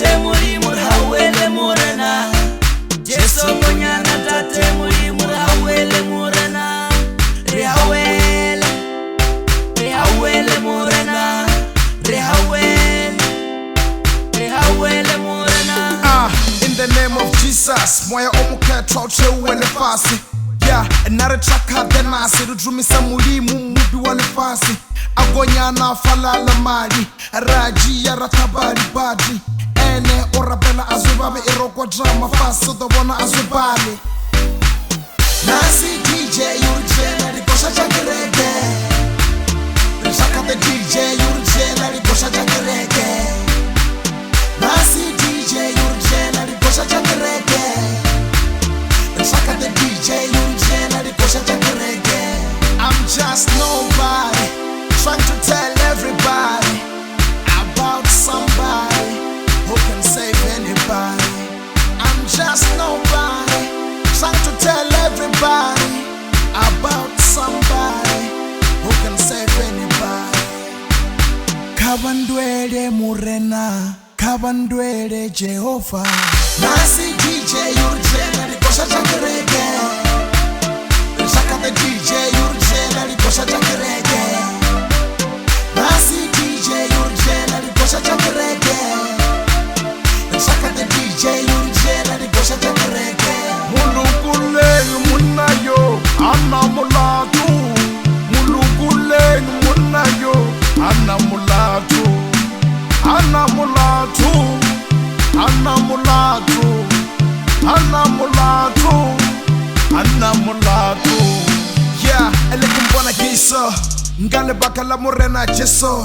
Tate Modimo re hauele Morena. Jesu Konyana Tate Modimo re hauele Morena. Re hauele, re hauele Morena. Re hauele, re hauele Morena. Ah, in the name of Jesus, moya o mukhethwa u tsheuwe lefase. Ya nna re tshakha denasi ri dzumisa mulimu mubi wa lefase. A gonyana falala mali ra dzhia ra ṱhavha libadi. Ene o rabela a zwi vhavhe i rokwa mafasi u ḓo vhona a zwi vhali. Nasi DJ u ri dzhena dikoša tša kereke. Re shaka the DJ u ri dzhena dikoša tša kereke. Nasi DJ u ri dzhena dikoša tša kereke. Re shaka the DJ u ri dzhena dikoša tša kereke. I'm just nobody trying to tell everybody about somebody who can save anybody. I'm just nobody trying to tell everybody about somebody who can save anybody. Kha vha ndwele Murena, kha vha ndwele Jehova. Nasi DJ u ri dzhena dikoša tša kereke. Re shaka the DJ u ri dzhena dikoša tša kereke. Nasi DJ u ri dzhena dikoša tša kereke. Re shaka the DJ u ri dzhena dikoša tša kereke. Molokoleng monna yo ana molato. Molokoleng monna yo ana molato. Ana molato. Ana molato. Ana molato. Ana molato. Yeah, ele ke mbona Jesu nka lebaka la Morena Jesu.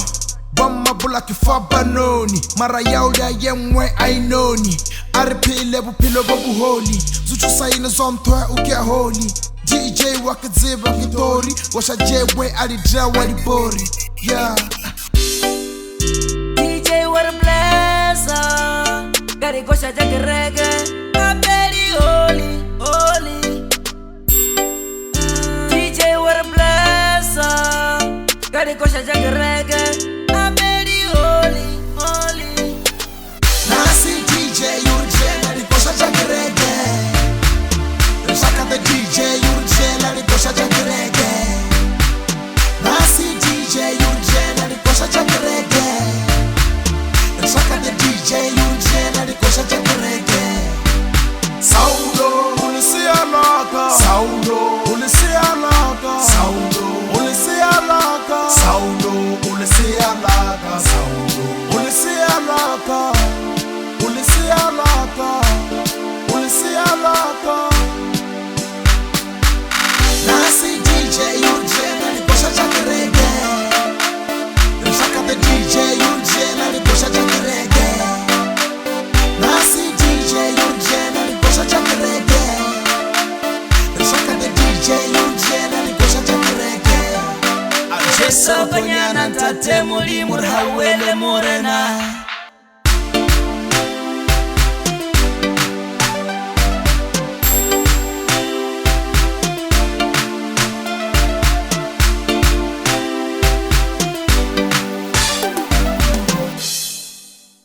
Ba mmabola ke fa banoni mara yao ya ye nngwe a inoni. A re phele bophelo bo boholi zuthusaine zontho o ke holy. DJ wa ke tseba ke tori wa jewe a di wa dibori. Yeah. DJ wa re blessa ka dikoša tša kereke. Kapedi holy, holy. DJ wa re blessa ka dikoša tša kereke. Kapedi holy, holy. Nasi DJ u ri dzhena dikoša tša kereke. Re shaka the DJ u ri dzhena dikoša tša kereke. Nasi DJ u ri dzhena dikoša tša kereke. Re shaka the DJ u ri dzhena dikoša tša kereke. Saulo o lesea laka. Saulo o lesea laka. Saulo o lesea laka. Saulo o lesea laka. Saulo o lesea laka. O lesea laka. O lesea laka. Nasi DJ u ri dzhena dikoša tša kereke. Re shaka the DJ u ri dzhena dikoša tša kereke. Nasi DJ u ri dzhena dikoša tša kereke. Re shaka the DJ u ri dzhena dikoša tša kereke. Jesu Konyana Tate Modimo re hauele Morena.